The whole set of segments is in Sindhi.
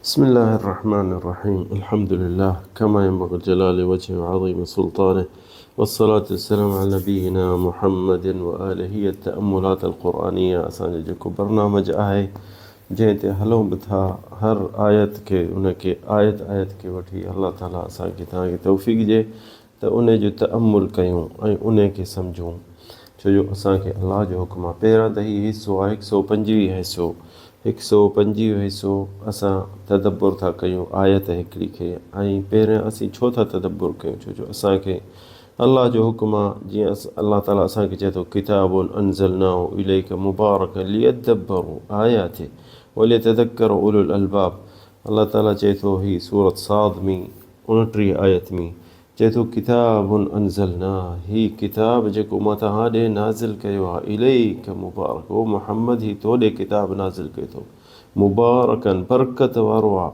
بسم الله الرحمن الرحيم الحمد لله كما ينبغي لجلال وجهه وعظيم سلطانه والصلاة والسلام على نبينا محمد وآله. هي التأملات القرآنية اسان جو جيڪو برنامج آهي جنهن تي هلون به ٿا هر آيت کي ان کي آيت آيت کي وٺي الله تعالي اسان کي توهان کي توفيق ڏي ته ان جو تأمل ڪيون ۽ ان کي سمجهون ڇو جو اسان کي الله جو حڪم آهي پهريان ته هي حصو آهي هڪ سئو پنجويهه حصو هڪ سئو پنجويهه حصو اسان تدبر ٿا ڪيون آيت هڪڙي کي ۽ پهريان اسين ڇو ٿا تدبر ڪيون ڇو جو اسان کي الله جو حڪم آهي جيئن الله تعالي اسان کي چئي ٿو ڪتاب انزلناه اليک مبارڪ ليدبروا آياته وليتذڪر اولو الالباب الله تعالي چئي ٿو هي سورت صاد ۾ 29 آيت ۾ چئي ٿو، ڪتاب انزلناه، هي ڪتاب جيڪو مان توهان ڏي نازل ڪيو آهي، اليک مبارڪ، او محمد هي تو ڏي ڪتاب نازل ڪيو اٿو، مبارڪا، برڪت وارو آهي،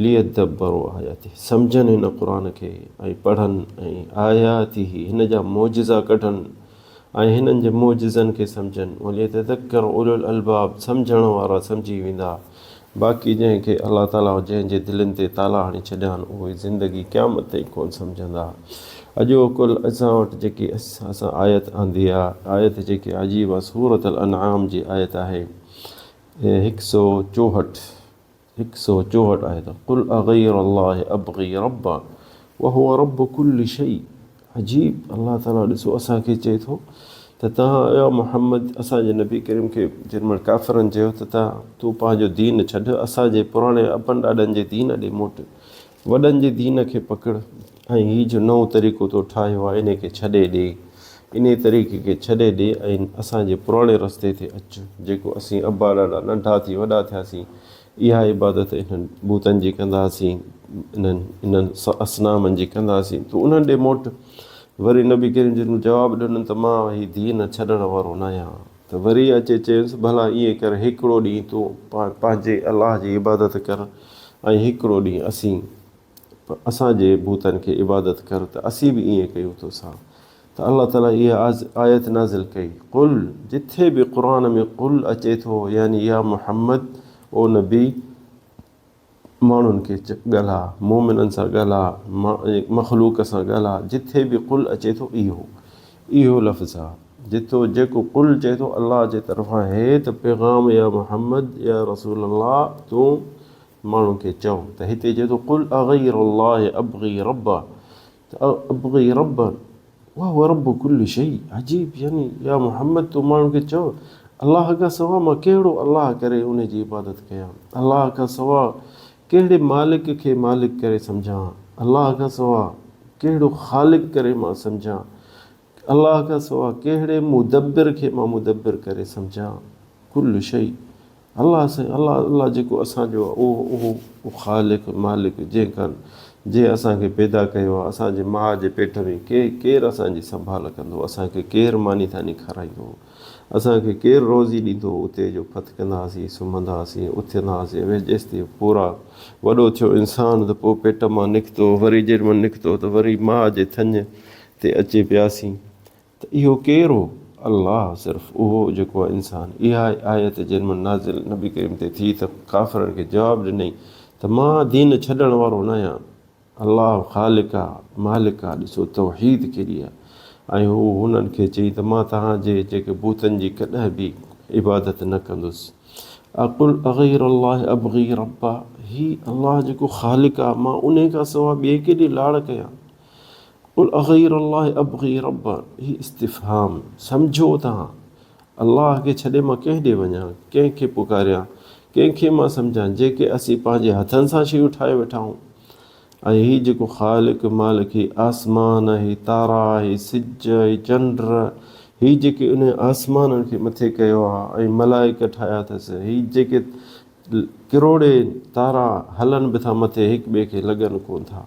ليدبروا آياته، سمجهن هن قرآن کي ۽ پڙهن ۽ آياته، هن جا معجزا ڪڍن ۽ هنن جي معجزن کي سمجهن، وليتذڪر اولو الالباب، سمجهڻ وارا سمجهي ويندا، باقي جنهن کي الله تعاليٰ جنهن جي دلين تي تالا هڻي ڇڏيا آهن اهي زندگي قيامت تائين ڪونه سمجهندا. اڄوڪل اسان وٽ جيڪي اسان آيت آندي آهي، آيت جيڪي عجيب آهي، سورة الانعام جي آيت آهي هڪ سو چوهٺ. هڪ سئو چوهٺ آيت، قل اغير الله ابغي ربا وهو رب ڪل شيء عجيب الله تعالي ڏسو اسان کي چئي ٿو ته توهان يا محمد اسان جي نبي ڪريم کي جن مهل ڪافرن چيو ته تان تون پنهنجو دين ڇڏ اسان جي پراڻي ابن ڏاڏن جي دين ڏي موٽ وڏن جي دين کي پڪڙ ۽ هي جو نئون طريقو تو ٺاهيو آهي انهي کي ڇڏي ڏي، انهي طريقي کي ڇڏي ڏي ۽ اسان جي پراڻي رستي تي اچ، جيڪو اسين ابا ڏاڏا ننڍا ٿي وڏا ٿياسين، اها عبادت انهن بتن جي ڪندا هئاسين، انهن انهن اصنامن جي ڪندا هئاسين، تون انهن ڏي موٽ. وري نبي ڪريم جن جواب ڏنو ته مان هي دين ڇڏڻ وارو ناهيان. ته وري اچي چيس، ڀلا ائين ڪر، هڪڙو ڏينهن تون پنهنجي الله جي عبادت ڪر ۽ هڪڙو ڏينهن اسين اسان جي بتن کي عبادت ڪر ته اسين به ائين ڪيون تو سان. ته الله تعالي اها آيت نازل ڪئي، قل، جٿي به قرآن ۾ قل اچي ٿو يعني يا محمد، او نبي، ماڻهن کي ڳالهاء، مؤمنن سان ڳالهاء، مخلوق سان ڳالهاء، جٿي به قل اچي ٿو اهو اهو لفظ آ، جتو جيڪو قل چئي ٿو الله جي طرفان هي ته پيغام يا محمد يا رسول الله تون ماڻهن کي چئو ته هتي چئي ٿو قل اغير الله ابغي ربا ته ابغي ربا وهو رب ڪل شيء عجيب يعني يا محمد تون ماڻهن کي چئو الله کان سوا مان ڪهڙو الله ڪري ان جي عبادت ڪيان الله کان سوا ڪهڙي مالڪ کي مالڪ ڪري سمجهان الله کان سوا ڪهڙو خالق ڪري مان سمجهان الله کان سوا ڪهڙي مدبر کي مان مدبر ڪري سمجهان ڪل شيء الله سائين الله الله جيڪو اسان جو آهي اهو اهو خالق مالڪ جنهن کان جنهن اسان کي پيدا ڪيو آهي اسان جي ماء جي پيٽ ۾ ڪي ڪير اسان جي سنڀال ڪندو اسان کي ڪير ماني ٿاني کارائيندو هو اسان کي ڪير روزي ڏيندو هو اتي جو ڦٿڪندا هئاسين سمهندا هئاسين اٿندا هئاسين ويهه جيستائين پورا وڏو ٿيو انسان ته پوء پيٽ مان نڪتو وري جيڏي مهل نڪتو ته وري ماء جي ٿڃ تي اچي پياسين ته اهو ڪير هو؟ الله صرف اهو جيڪو آهي انسان. اها آيت جنھن مھل نازل نبي ڪريم تي ٿي ته ڪافرن کي جواب ڏنائين ته مان دين ڇڏڻ وارو ناهيان. الله خالق آ، مالڪ آ، ڏسو توحيد ڪيڏي آ. ۽ هو هنن کي چئي ته مان توهان جي جيڪي بتن جي ڪڏهن به عبادت نه ڪندس. اقل اغير الله ابغي ربا هي الله جيڪو خالق آ مان انهي کان سوا ٻئي ڪيڏي لاڙ ڪيان. قل اغير الله ابغي ربا هي استفهام سمجهو توهان الله کي ڇڏي مان ڪنهن ڏي وڃان ڪنهن کي پڪاريان ڪنهن کي مان سمجهان جيڪي اسين پنهنجي هٿن سان شيون ٺاهي ويٺا آهيون ۽ هي جيڪو خالق مالڪ هي آسمان هي تارا هي سج هي چنڊ هي جيڪي ان آسمانن کي مٿي ڪيو آهي ۽ ملائڪ ٺاهيا اٿس هي جيڪي ڪروڙين تارا هلن به ٿا مٿي هڪ ٻئي کي لڳن ڪونه ٿا.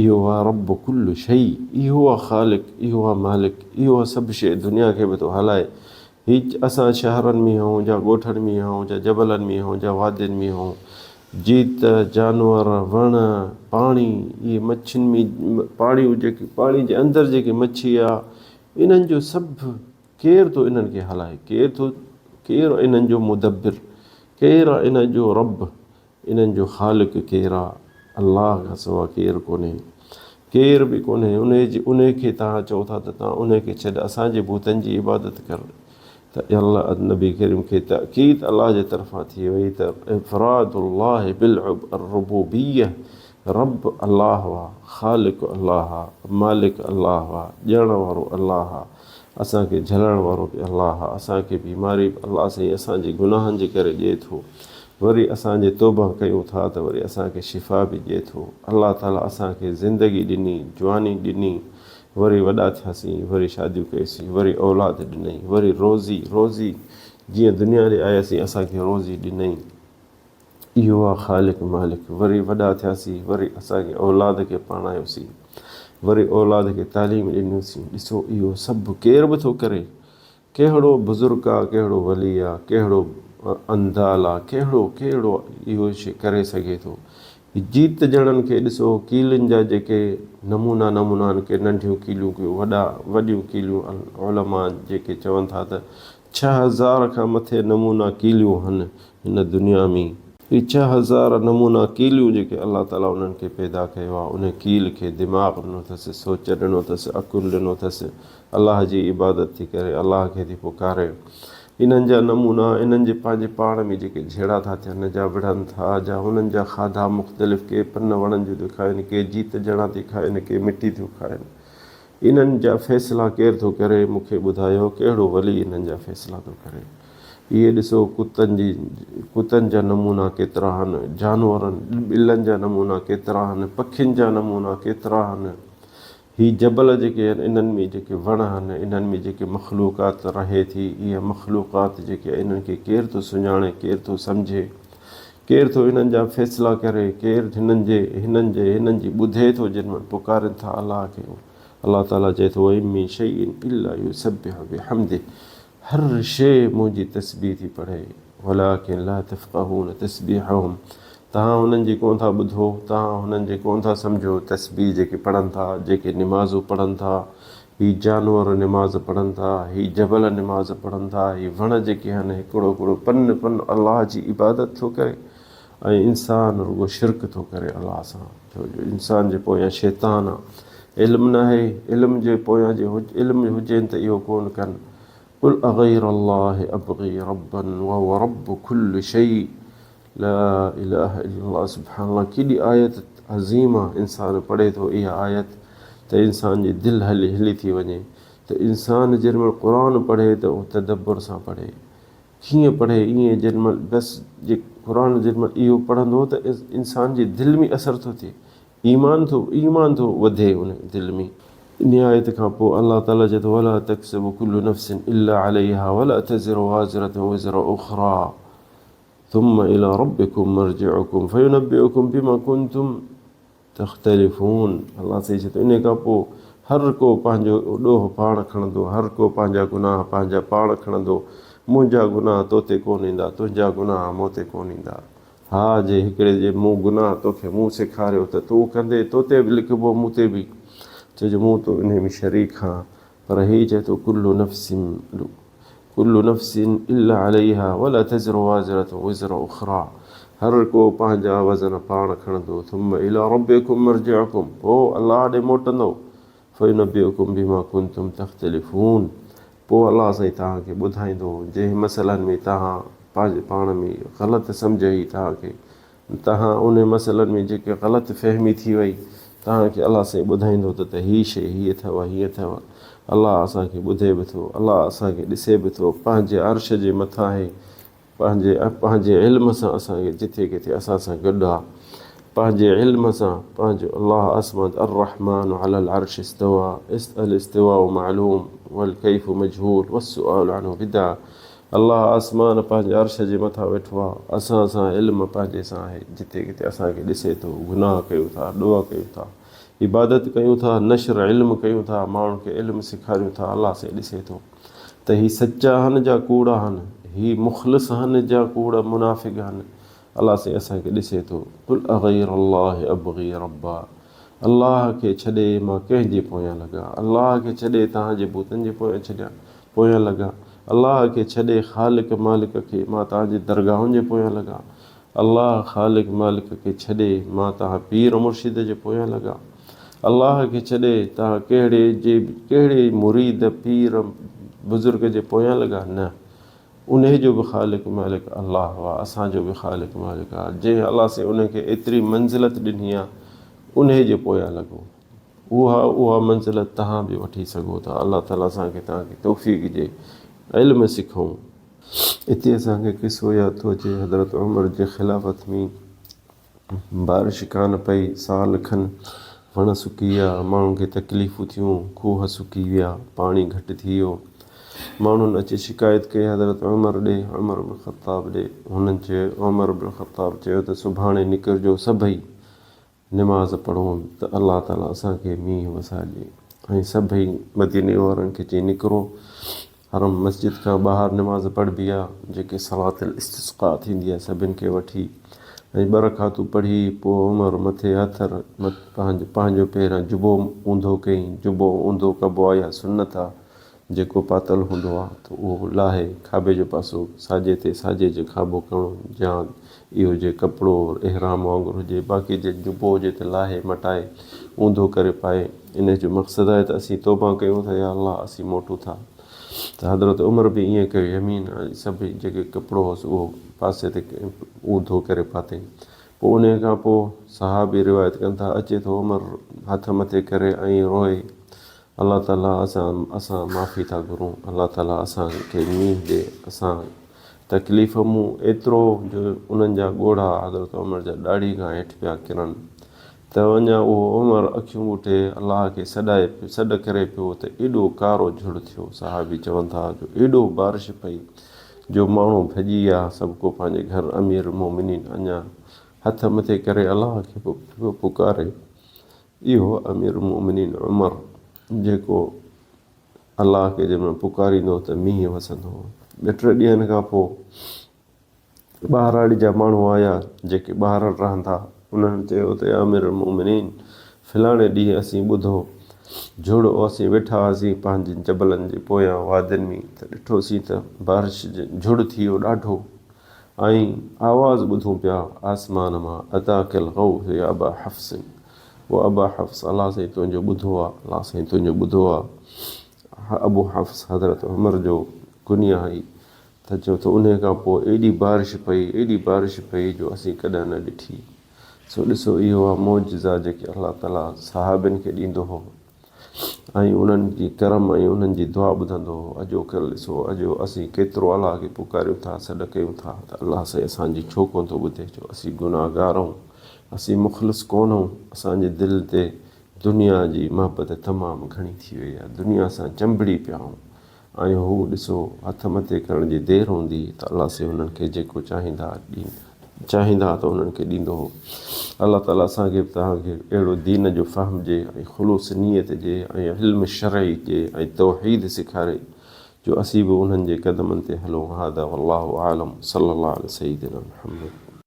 اهو آ رب ڪل شيء، اهو آ خالق، اهو آ مالڪ، اهو آ سڀ شيء دنيا کي به ٿو هلائي. هي اسان شهرن ۾ هئون جا ڳوٺن ۾ هئون جا جبلن ۾ هئون جا وادين ۾ هئون، جيت، جانور، وڻ، پاڻي، اهي مڇين ۾ پاڻي جيڪي پاڻي جي اندر جيڪي مڇي آ انهن جو سڀ ڪير ٿو انهن کي هلائي؟ ڪير ٿو ڪير انهن جو مدبر؟ ڪير آ انهن جو رب؟ انهن جو خالق ڪير آ؟ الله کان سوا ڪير ڪونهي. ڪير به ڪونهي. انهي جي انهي کي توهان چئو ٿا ته توهان انهي کي ڇڏ اسان جي بتن جي عبادت ڪر ته الله نبي ڪريم کي تاڪيد الله جي طرفان ٿي وئي ته افراد الله بالربوبيه رب الله آ، خالق الله آ، مالڪ الله آ، ڏيڻ وارو الله آ، اسان کي جهلڻ وارو به الله آ، اسان کي بيماري به الله سائين اسان جي گناهن جي ڪري ڏئي ٿو، وري اسان جي توبه ڪيون ٿا ته وري اسان کي شفا به ڏئي ٿو. الله تعالي اسان کي زندگي ڏني، جواني ڏني، وري وڏا ٿياسين، وري شاديون ڪيوسين، وري اولاد ڏنئي، وري روزي، روزي جيئن دنيا ڏي آياسين اسان کي روزي ڏنئي. اهو آ خالق مالڪ. وري وڏا ٿياسين، وري اسان کي اولاد کي پرڻايوسين، وري اولاد کي تعليم ڏنيوسين. ڏسو اهو سڀ ڪير به ٿو ڪري؟ ڪهڙو بزرگ آ، ڪهڙو ولي آ، ڪهڙو اندال آ، ڪهڙو ڪهڙو اهو شي ڪري سگهي ٿو. جيت جڻن کي ڏسو، ڪيلين جا جيڪي نمونا نمونا آهن، ڪي ننڍيون ڪيليون ڪي وڏا وڏيون ڪيليون، علماء جيڪي چون ٿا ته 6000 کان مٿي نمونا ڪيليون هن هن دنيا ۾. هي 6000 نمونا ڪيليون جيڪي الله تعاليٰ انهن کي پيدا ڪيو آهي، انهي ڪيل کي دماغ ڏنو اٿس، سوچ ڏنو اٿس، عقل ڏنو اٿس، الله جي عبادت ٿي ڪري، الله کي ٿي پڪاري. انهن جا نمونا، انهن جي پنهنجي پاڻ ۾ جيڪي جهيڙا ٿا ٿين، جا وڙهن ٿا، جا انهن جا کاڌا مختلف، ڪي پن وڻن جون ٿيون کائن، ڪي جيت جڻا ٿي کائن، ڪي مٽي ٿيون کائن. انهن جا فيصلا ڪير ٿو ڪري؟ مون کي ٻڌايو، ڪهڙو ولي انهن جا فيصلا ٿو ڪري؟ اهي ڏسو، ڪتن جي ڪتن جا نمونا ڪيترا آهن، جانورن، ٻلن جا نمونا ڪيترا آهن، پکين جا نمونا ڪيترا آهن. هي جبل جيڪي آهن، انهن ۾ جيڪي وڻ آهن، انهن ۾ جيڪي مخلوقات رهي ٿي، اها مخلوقات جيڪي انهن کي ڪير ٿو سڃاڻي، ڪير ٿو سمجهي، ڪير ٿو انهن جا فيصلا ڪري، ڪير هنن جي هنن جي هنن جي ٻڌي ٿو جن وٽ پڪارين ٿا الله کي. الله تعاليٰ چئي ٿو وان من شيء الا يسبح بحمده هر شيء منهنجي تسبيح ٿي پڙهي ولڪن لا تفقهون تسبيحهم توهان هنن جي ڪونه ٿا ٻڌو، توهان هنن جي ڪونه ٿا سمجهو تسبيح جيڪي پڙهن ٿا، جيڪي نمازون پڙهن ٿا، هي جانور نماز پڙهن ٿا، هي جبل نماز پڙهن ٿا، هي وڻ جيڪي آهن هڪڙو هڪڙو پن پن الله جي عبادت ٿو ڪري ۽ انسان رڳو شرڪ ٿو ڪري الله سان ڇو جو انسان جي پويان شيطان آ علم ناهي علم جي پويان جي علم هجين ته اهو ڪونه ڪن قل اغير الله ابغي ربا وهو رب كل شيء لا اله الا الله سبحان الله ڪيڏي آيت عظيم آ انسان پڙهي ٿو اها آيت ته انسان جي دل هلي هلي ٿي وڃي ته انسان جنهن مهل قرآن پڙهي ته اهو تدبر سان پڙهي ڪيئن پڙهي ائين جنهن مهل بس جي قرآن جنهن مهل اهو پڙهندو ته انسان جي دل ۾ اثر ٿو ٿئي ايمان ٿو ايمان ٿو وڌي ان دل ۾. انهيء آيت کان پوء الله تعاليٰ چئي ٿو ولا تڪسب ڪل نفس الا عليها ولا تزر وازرة وزر اخريٰ ثم الي ربڪم مرجعڪم فينبئڪم بما ڪنتم تختلفون الله سائين چئي ٿو انهيء کان پوء هر ڪو پنهنجو ڏوهه پاڻ کڻندو، هر ڪو پنهنجا گناهه پنهنجا پاڻ کڻندو، منهنجا گناهه تو تي ڪونه ايندا، تنهنجا گناهه مون تي ڪونه ايندا. ها جي هڪڙي جي مون گناهه توکي مون سيکاريو ته تون ڪندي تو تي به لکبو مون تي به ڇو جو مون تو انهي ۾ شريڪ هان پر هي چئي ٿو ڪل نفس ڪل نفس الا عليها ولا تزر وازرة وزر اخرى هر ڪو پنهنجا وزن پاڻ کڻندو ثم الي ربڪم مرجعڪم پوء الله ڏي موٽندو فينبئڪم بما ڪنتم تختلفون پوء الله سائين توهان کي ٻڌائيندو جنهن مسئلن ۾ توهان پنهنجي پاڻ ۾ غلط سمجهه هئي توهان کي توهان انهي مسئلن ۾ جيڪي غلط فهمي ٿي وئي توهان کي الله سائين ٻڌائيندو ته ته هي شيء هيء اٿئو هيئن اٿئو الله اسان کي ٻڌي به ٿو الله اسان کي ڏسي به ٿو پنهنجي عرش جي مٿان آهي پنهنجي پنهنجي علم سان اسان کي جٿي ڪٿي اسان سان گڏ آ پنهنجي علم سان پنهنجو الله آسمان الرحمن علي العرش استوى الاستواء معلوم والڪيف مجهول والسؤال عنه بدعه الله آسمان پنهنجي عرش جي مٿان ويٺو آ اسان سان علم پنهنجي سان آهي جتي ڪٿي اسان کي ڏسي ٿو گناهه ڪيون ٿا ڏوهه ڪيون ٿا عبادت ڪيون ٿا نشر علم ڪيون ٿا ماڻهن کي علم سيکاريون ٿا الله سائين ڏسي ٿو ته هي سچا هن جا ڪوڙا هن، هي مخلص هن جا ڪوڙا منافق هن، الله سائين اسان کي ڏسي ٿو، قل اغير الله ابغي ربا الله کي ڇڏي مان ڪنهن جي پويان لڳان، الله کي ڇڏي توهان جي بتن جي پويان ڇڏيان پويان لڳان، الله کي ڇڏي خالق مالڪ کي مان توهان جي درگاهن جي پويان لڳان، الله خالق مالڪ کي ڇڏي مان توهان پير مرشد جي پويان لڳا. الله کي ڇڏي توهان ڪهڙي جي ڪهڙي مريد پير بزرگ جي پويان لڳا؟ نه انهي جو به خالق مالڪ الله آ اسان جو به خالق مالڪ آ جنهن الله سائين انهي کي ايتري منزلت ڏني آ انهي جي پويان لڳو اها اها منزلت توهان به وٺي سگهو ٿا الله تعالي اسان کي توهان کي توفيق ڏي علم سکون. اتي اسان کي قصو ياد ٿو اچي حضرت عمر جي خلافت ۾ بارش ڪانه پئي، سال کن وڻ سڪي ويا، ماڻهن کي تڪليفون ٿيون، کوهه سڪي ويا، پاڻي گهٽ ٿي ويو. ماڻهن اچي شڪايت ڪئي حضرت عمر ڏي، عمر بن خطاب ڏي. هنن چيو، عمر بن خطاب چيو ته سڀاڻي نڪرجو سڀئي نماز پڙهون ته الله تعاليٰ اسان کي مينهن وسائي ڏي ۽ سڀئي مديني وارن کي چئي نڪرو حرم مسجد کان ٻاهر نماز پڙهبي آ جيڪي صلات الاستسقاء ٿيندي آ سڀن کي وٺي ۽ ٻه رڪعتون پڙهي پوء عمر مٿي هٿ پنهنجو پنهنجو پهريان جبو اونڌو ڪيائين جبو اونڌو ڪبو آ يا سنت آ جيڪو پاتل هوندو آ ته اهو لاهي کاٻي جو پاسو ساڄي تي ساڄي جي کاٻو ڪرڻو يا اهو جي ڪپڙو احرام وانگر هجي باقي جي جبو هجي ته لاهي مٽائي اونڌو ڪري پائي انهي جو مقصد آهي ته اسين توبه ڪيون ٿا يا الله اسين موٽون ٿا ته حضرت عمر به ائين ڪيو يمين ۽ سڀ جيڪي ڪپڙو هوس اهو پاسي تي اونڌو ڪري پاتائين پوء انهي کان پوء صحابي روايت ڪن ٿا اچي ٿو عمر هٿ مٿي ڪري ۽ روئي الله تعالي اسان اسان معافي ٿا گهرون الله تعالي اسان کي مينهن ڏي اسان تڪليف مون ايترو جو انهن جا ڳوڙها حضرت عمر جا ڏاڙهي کان هيٺ پيا ڪرن ته اڃا اهو عمر اکيون ٻوٽي الله کي سڏائي پيو سڏ ڪري پيو ته ايڏو ڪارو جهڙ ٿيو صحابي چون ٿا جو ايڏو بارش پئي جو ماڻهو ڀڄي ويا سڀ ڪو پنهنجي گهر امير المومنين اڃا هٿ مٿي ڪري الله کي پيو پڪاري اهو امير المؤمنين عمر جيڪو الله کي جنهن مهل پڪاريندو هو ته مينهن وسندو هو. ٻه ٽي ڏينهن کان پوء ٻهراڙي جا ماڻهو آيا جيڪي ٻاهر رهندا انهن چيو ته يا امير المؤمنين فلاڻي ڏينهن اسين ٻڌو جهڙ اسين ويٺا هئاسين پنهنجن جبلن جي پويان وادين ۾ ته ڏٺوسين ته بارش جهڙ ٿي ويو ڏاڍو ۽ آواز ٻڌون پيا آسمان مان اتاک الغوث يا ابا حفص او ابا حفص الله سائين تنهنجو ٻڌو آ الله سائين تنهنجو ٻڌو آ ابو حفص حضرت عمر جو ڪنيا هئي ته چيو ته انهي کان پوء ايڏي بارش پئي ايڏي بارش پئي جو اسين ڪڏهن نه ڏٺي سو ڏسو اهو آ معجزا جيڪي الله تعالي صحابين کي ڏيندو هو ۽ انهن جي ڪرم ۽ انهن جي دعا ٻڌندو هو. اڄوڪل ڏسو، اڄ اسين ڪيترو الله کي پڪاريون ٿا، سڏ ڪيون ٿا ته الله سائين اسان جي ڇو ڪونه ٿو ٻڌي، ڇو اسين گناهگار آهيون، اسين مخلص ڪونه آهيون، اسان جي دل تي دنيا جي محبت تمام گهڻي ٿي وئي آهي، دنيا سان چنبڙي پيا آهيون. ۽ هو ڏسو هٿ مٿي ڪرڻ جي دير هوندي ته الله سائين انهن کي جيڪو چاهيندا چاهيندا ته انهن کي ڏيندو هو. الله تعالي اسان کي به توهان کي اهڙو دين جو فهم ڏي ۽ خلوص نيت ڏي ۽ علم شرعي ڏي ۽ توحيد سيکاري جو اسين به انهن جي قدمن تي هلون هذا والله اعلم صلي الله علي سيدنا محمد.